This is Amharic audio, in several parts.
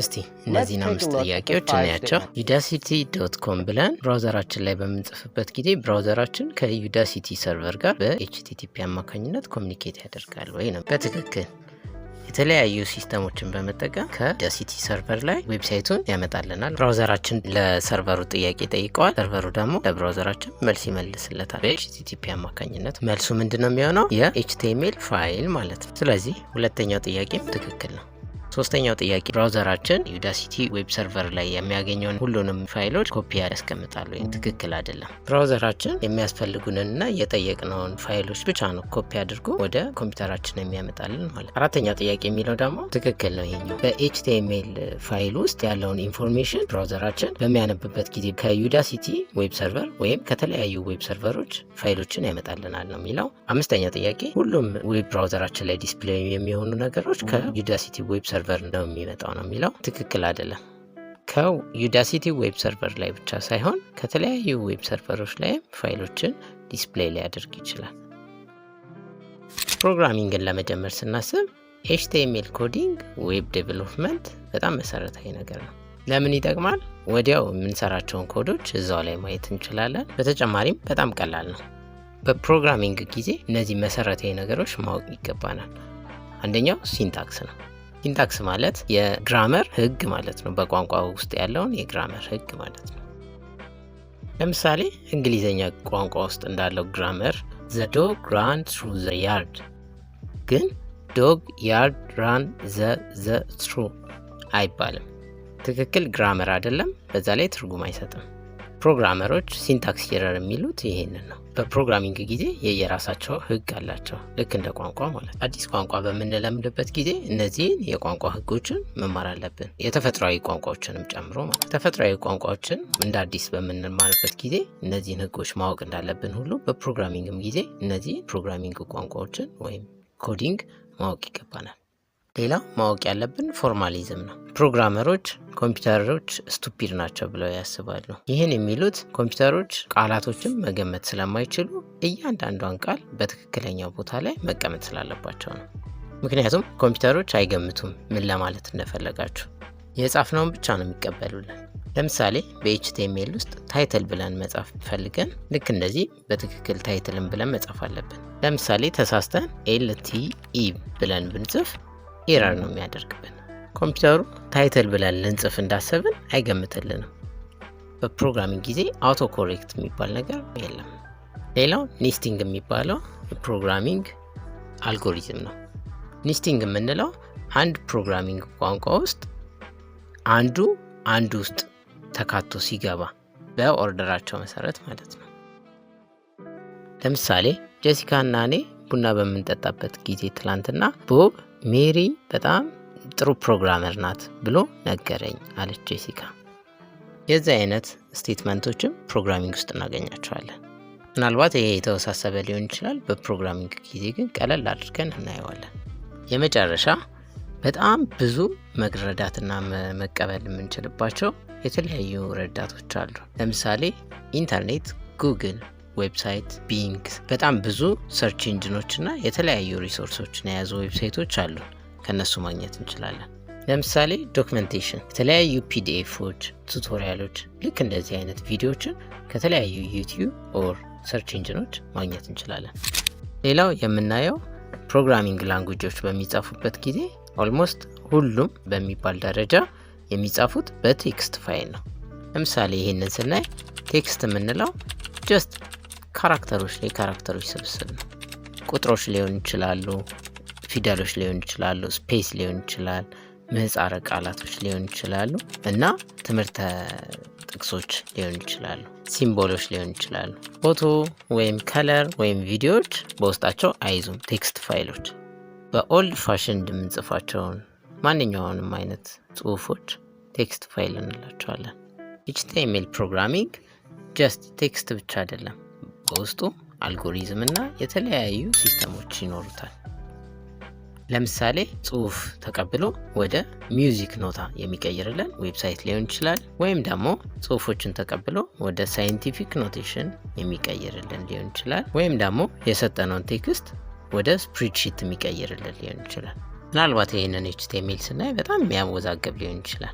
እስቲ እነዚህን አምስት ጥያቄዎች እናያቸው። Udacity.com ብለን browser ኣችን ላይ በምንጽፍበት ጊዜ browser ኣችን ከ Udacity server ጋር በ HTTP አማካኝነት communicate ያደርጋል ወይ ነው። በትክክል የተለያዩ system ኦችን በመጠቀም ከ Udacity server ላይ website ኡን ያመጣልናል። Browser ኣችን ለ server ኡ ጥያቄ ጠይቀዋል። Server ኡ ደግሞ ለ browser ኣችን መልስ ይመልስለታል በ HTTP አማካኝነት። መልሱ ምንድን ነው የሚሆነው? የ HTML file ማለት ነው። ስለዚህ ሁለተኛው ጥያቄም ትክክል ነው። ሶስተኛው ጥያቄ browser ኣችን Udacity web server ላይ የሚያገኘውን ሁሉንም ፋይሎች ኮፒ ያስቀምጣሉ ወይም? ትክክል አይደለም። Browser ኣችን የሚያስፈልጉንንና የጠየቅነውን ፋይሎች ብቻ ነው ኮፒ አድርጎ ወደ ኮምፒውተራችን የሚያመጣልን ማለት ነው። አራተኛው ጥያቄ የሚለው ደግሞ ትክክል ነው። ይሄኛው በ HTML file ውስጥ ያለውን information browser ኣችን በሚያነብበት ጊዜ ከ Udacity web server ወይም ከተለያዩ web server ኦች ፋይሎችን ያመጣልናል ነው የሚለው። አምስተኛው ጥያቄ ሁሉም web browser ኣችን ላይ display የሚሆኑ ነገሮች ከ Udacity web server ነው የሚመጣው ነው የሚለው። ትክክል አይደለም። ከ Udacity web server ላይ ብቻ ሳይሆን ከተለያዩ web server ኦች ላይም ፋይሎችን display ሊያደርግ ይችላል። Programming ን ለመጀመር ስናስብ HTML coding፣ web development በጣም መሰረታዊ ነገር ነው። ለምን ይጠቅማል? ወዲያው የምንሰራቸውን ኮዶች እዛው ላይ ማየት እንችላለን። በተጨማሪም በጣም ቀላል ነው። በ programming ጊዜ እነዚህ መሰረታዊ ነገሮች ማወቅ ይገባናል። አንደኛው syntax ነው። Syntax ማለት የ grammar ህግ ማለት ነው። በቋንቋ ውስጥ ያለውን የ grammar ህግ ማለት ነው። ለምሳሌ እንግሊዘኛ ቋንቋ ውስጥ እንዳለው grammar "The dog ran through the yard" ግን "dog yard ran the the through" አይባልም። ትክክል grammar አይደለም፣ በዛ ላይ ትርጉም አይሰጥም። Programmer ኦች syntax error የሚሉት ይሄንን ነው። በ programming ጊዜ የየራሳቸው ህግ አላቸው፣ ልክ እንደ ቋንቋ ማለት። አዲስ ቋንቋ በምንለምድበት ጊዜ እነዚህን የቋንቋ ህጎችን መማር አለብን፣ የተፈጥሯዊ ቋንቋዎችንም ጨምሮ ማለት። ተፈጥሯዊ ቋንቋዎችን እንደ አዲስ በምንማርበት ጊዜ እነዚህን ህጎች ማወቅ እንዳለብን ሁሉ በ programming ም ጊዜ እነዚህ programming ቋንቋዎችን ወይም coding ማወቅ ይገባናል። ሌላው ማወቅ ያለብን formalism ነው። Programmer ኦች ኮምፒውተሮች stupid ናቸው ብለው ያስባሉ። ይህን የሚሉት ኮምፒውተሮች ቃላቶችን መገመት ስለማይችሉ እያንዳንዷን ቃል በትክክለኛው ቦታ ላይ መቀመጥ ስላለባቸው ነው። ምክንያቱም ኮምፒውተሮች አይገምቱም ምን ለማለት እንደፈለጋችሁ፣ የጻፍነውን ብቻ ነው የሚቀበሉልን። ለምሳሌ በ HTML ውስጥ title ብለን መጻፍ ፈልገን ልክ እንደዚህ በትክክል title ን ብለን መጻፍ አለብን። ለምሳሌ ተሳስተን LTE ብለን ብንጽፍ error ነው የሚያደርግብን። ኮምፒውተሩ title ብለን ልንጽፍ እንዳሰብን አይገምትልንም። በ programming ጊዜ auto correct የሚባል ነገር የለም። ሌላው nesting የሚባለው የ programming algorithm ነው። Nesting የምንለው አንድ programming ቋንቋ ውስጥ አንዱ አንዱ ውስጥ ተካቶ ሲገባ በ order ኣቸው መሰረት ማለት ነው። ለምሳሌ ጄሲካ እና እኔ ቡና በምንጠጣበት ጊዜ ትላንትና ቦብ ሜሪ በጣም ጥሩ programmer ናት ብሎ ነገረኝ አለች ጄሲካ። የዚህ አይነት statement ኦችም programming ውስጥ እናገኛቸዋለን። ምናልባት ይሄ የተወሳሰበ ሊሆን ይችላል። በ programming ጊዜ ግን ቀለል አድርገን እናየዋለን። የመጨረሻ በጣም ብዙ መረዳትና መቀበል የምንችልባቸው የተለያዩ ረዳቶች አሉ። ለምሳሌ ኢንተርኔት፣ ጉግል፣ website፣ Bing፣ በጣም ብዙ search engine ኦች እና የተለያዩ resource ኦችን የያዙ website ኦች አሉ። ከእነሱ ማግኘት እንችላለን። ለምሳሌ documentation፣ የተለያዩ PDF ኦች፣ tutorial ኦች፣ ልክ እንደዚህ አይነት ቪዲዮዎችን ከተለያዩ YouTube or search engine ኦች ማግኘት እንችላለን። ሌላው የምናየው programming language ኦች በሚጻፉበት ጊዜ almost ሁሉም በሚባል ደረጃ የሚጻፉት በ text file ነው። ለምሳሌ ይህንን ስናይ text የምንለው just character ኦች ላይ character ኦች ስብስብ ነው። ቁጥሮች ሊሆን ይችላሉ፣ ፊደሎች ሊሆን ይችላሉ፣ space ሊሆን ይችላል፣ ምህጻረ ቃላቶች ሊሆን ይችላሉ እና ትምህርተ ጥቅሶች ሊሆን ይችላሉ፣ symbol ኦች ሊሆን ይችላሉ። ፎቶ ወይም color ወይም ቪዲዮዎች በውስጣቸው አይዙም text file ኦች። በ old fashion የምንጽፋቸውን ማንኛውንም አይነት ጽሁፎች text file እንላቸዋለን። HTML programming just text ብቻ አይደለም፣ በውስጡ አልጎሪዝም እና የተለያዩ system ኦች ይኖሩታል። ለምሳሌ ጽሁፍ ተቀብሎ ወደ music ኖታ የሚቀይርልን website ሊሆን ይችላል። ወይም ደግሞ ጽሁፎችን ተቀብሎ ወደ scientific notation የሚቀይርልን ሊሆን ይችላል። ወይም ደግሞ የሰጠነውን text ወደ spreadsheet የሚቀይርልን ሊሆን ይችላል። ምናልባት ይህንን HTML ስናይ በጣም የሚያወዛግብ ሊሆን ይችላል።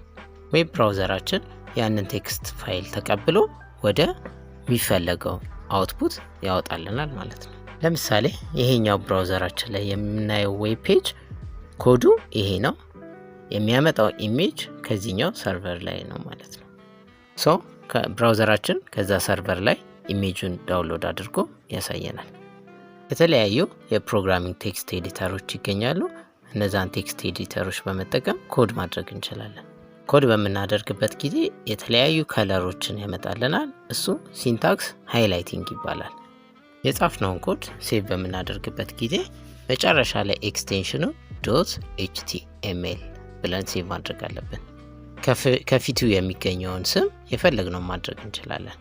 Web browser ኣችን ያንን text file ተቀብሎ ወደ የሚፈለገው output ያወጣልናል ማለት ነው። ለምሳሌ ይሄኛው browser ኣችን ላይ የምናየው web page ኮዱ ይሄ ነው። የሚያመጣው image ከዚህኛው server ላይ ነው ማለት ነው። So browser ኣችን ከዛ server ላይ image ኡን download አድርጎ ያሳየናል። የተለያዩ የ programming text editor ኦች ይገኛሉ። እነዛን text editor ኦች በመጠቀም ኮድ ማድረግ እንችላለን። ኮድ በምናደርግበት ጊዜ የተለያዩ color ኦችን ያመጣልናል። እሱ syntax highlighting ይባላል። የጻፍነውን code save በምናደርግበት ጊዜ መጨረሻ ላይ extension ኑ .html ብለን save ማድረግ አለብን። ከፊቱ የሚገኘውን ስም የፈለግነውን ማድረግ እንችላለን።